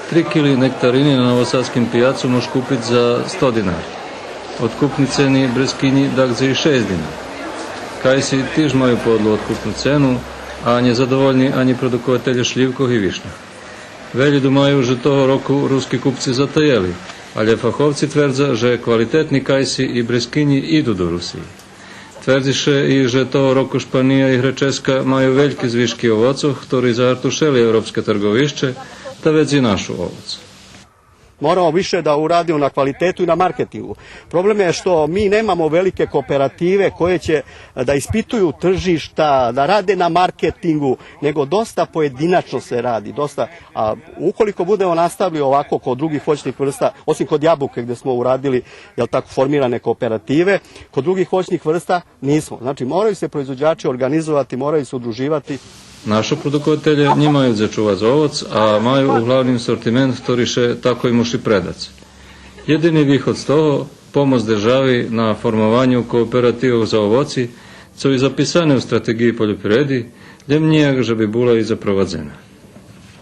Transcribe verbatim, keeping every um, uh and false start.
Три кили нектарини на новосадским пияцу мож купиц за сто динари. Откупни цени брескинї дагдзе и шейсц динари. Кайси тиж маю подлу откупну цену, а нє задовольни анї продукователє шлївкох и вишньох. Велї думаю же того року руски купци затаєли, алє фаховци твердза же квалитетни кайси и брескинї иду до Русиї. Твердзи ше и же того року Шпания и Греческа маю вельки звишки овоцох, хтори загартушели европске тарговище, та вец и нашу овоц. Moramo više da uradimo na kvalitetu i na marketingu. Problem je što mi nemamo velike kooperative koje će da ispituju tržišta, da rade na marketingu, nego dosta pojedinačno se radi, dosta, a ukoliko budemo nastavili ovako kod drugih voćnih vrsta, osim kod jabuke gde smo uradili, jel tako, formirane kooperative, kod drugih voćnih vrsta nismo. Znači, moraju se proizvođači organizovati, moraju se udruživati. Нашо продукователє нє маю дзе чувац овоц, а маю углавним сортимент хтори ше такой муши предац. Єдини виход з того, помоц держави на формованю кооперативох за овоци, цо и записане у стратеґиї польопривреди, лєм нїяк же би була и запровадзена.